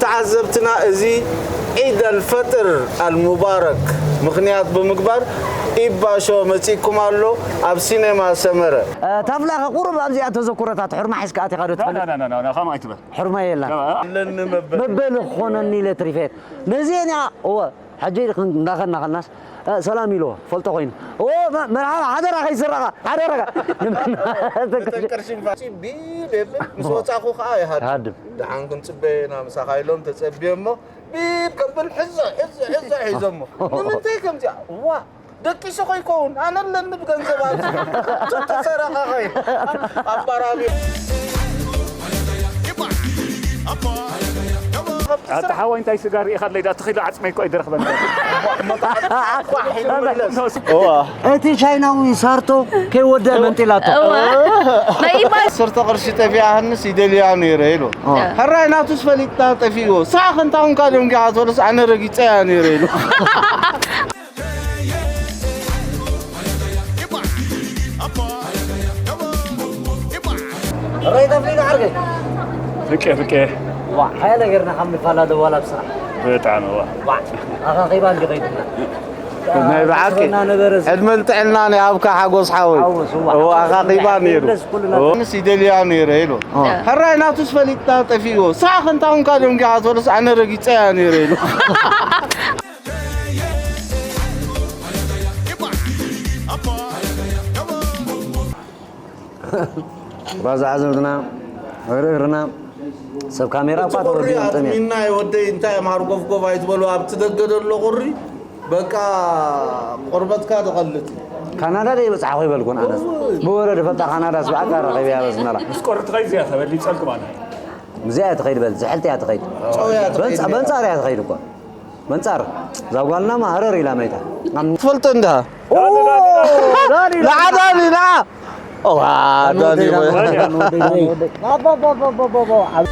ተዓዘብትና፣ እዚ ዒድ ኣልፈጥር ኣልሙባረክ ምኽንያት ብምግባር ኢባ ሾ መጺእኩም ኣሎ ኣብ ሲኔማ ሰመረ። ታፍላኸ ቁሩብ ኣብዚኣ ተዘኩረታት ሕርማ ሒዝካ ኣቲኻ ዶ ትፈልጥ? ና፣ ና፣ ና፣ ና፣ ና፣ ከምኣ ኣይትበል። ሕርማ የላን። ከምኣ ኣለኒ መበል። መበል ክኾነኒ ኢለ ትሪፈ። ነዚኤን እያ፣ እወ፣ ሕጂ ክንዳኸና ከልናስ፣ እ፣ ሰላም ኢልዎ፣ ፈልጦ ኮይኑ። ኦ፣ መ-፣ መርሓባ፣ ሓደራ ከይስረቓ፣ ሓደራኻ። ቅርሺ ንፋ-፣ ቢብ የብል፣ ምስ ወጻኹ ከኣ ይሃድም። ይሃድም። ደሓን ክንጽበ ኢና ምሳኻ ኢሎም ተጸብየ እሞ፣ ቢብ ከብል ሕዞ፣ ሕዞ፣ ሕዞ ሒዞሞ። ንምንታይ ከምዚኣ? ዋ፣ ደቂሱ ከይከውን፣ ኣነ ኣለኒ ብገንዘብ ኣብዚ። ተሰረቐ ኸይ። ኣባራቢ። ኣታ ሓወይ፣ እንታይ ስጋ ርኢኻ ኣለይ? ዳ ትኺሉ ዓጽመይ እኮ ኣይደረኽበን። እዋ። እቲ ቻይናዊ ሳርቶ ከይወደ መንጢላቶ። እዋ። ናይ ኢባ- ዓሰርተ ቅርሺ ጠፊኣሃንስ ይደልያ ነይረ ኢሉ። እዋ። ሕራይ ናቱስ ፈሊጣ ጠፊእዎ። ሳዕ ክንታ ኩንካ ደንጊኻ ትበለስ ኣነ ረጊጸያ ነይረ ኢሉ። ራይ ተፍሊና ዓርከይ። ፍቄ፣ ፍቄ። ዋ፣ ሓያለ ጌርና ካብ ንፋላ ደዋላ ብስራሕ። ብጣዕሚ፣ ዋ። ዋ፣ ኣኻኺባ እንዲ ኸይድና። ናይ ብሓቂ። እና ነበረ እዚ። ዕድመን ጥዕናን ይሃብካ ሓጎስ ሓወይ። ሓጎስ፣ ዋ። ዋ፣ ኣኻኺባ ነይሩ። ደስ ኩልና። ዋ። ንስ ይደልያ ነይረ ኢሉ። ዋ። ሕራይ ናቱስ ፈሊጣ ጠፊእዎ። ሳዕ ክንታ ኩንካ ደንጊኻ ትበለስ ኣነ ረጊጸያ ነይረ ኢሉ። ራዛ ዓዘብትና፣ እግሪ እግርና፣ ሰብ ካሜራ እኳ እቲ ቁሪ ተወዲኦም ጠምዮም። ኣጥሚና፣ ወደይ እንታይ እዮም ሃርጎፍጎፍ ኣይትበሉ፣ ኣብቲ ደገ ዘሎ ቁሪ በቃ ቆርበትካ ትቐልጥ። ካናዳ ደይ በጻሕኹ ይበልኩን ኣነስ። እውይ። ብወረ ድፈልጣ ካናዳ ስብዓካ ረኺበያ በስመራ። ምስ ቆሪ ትኸይድ እዚኣ ተበሊጸልኩም ኣነ። እዚኣ እያ ትኸይድ በል፣ ዝሕልቲ እያ ትኸይድ። ጨው እያ ትኸይድ በንጻ-፣ እያ። በንጻር እያ ትኸይድ እኮ። መንጻር፣ እዛ ጓልና ማህረር ኢላ መይታ። ትፈልጦ እንዳ? ኦ፣ ዳኒ፣ ዳኒ፣ ንዓ፣ ዳኒ፣ ንዓ። ዋ፣ ዳኒ፣ ዳኒ፣ ዳኒ፣ ዳኒ፣ ዳኒ። ባባ፣ ባባ፣ ባባ፣ ባባ።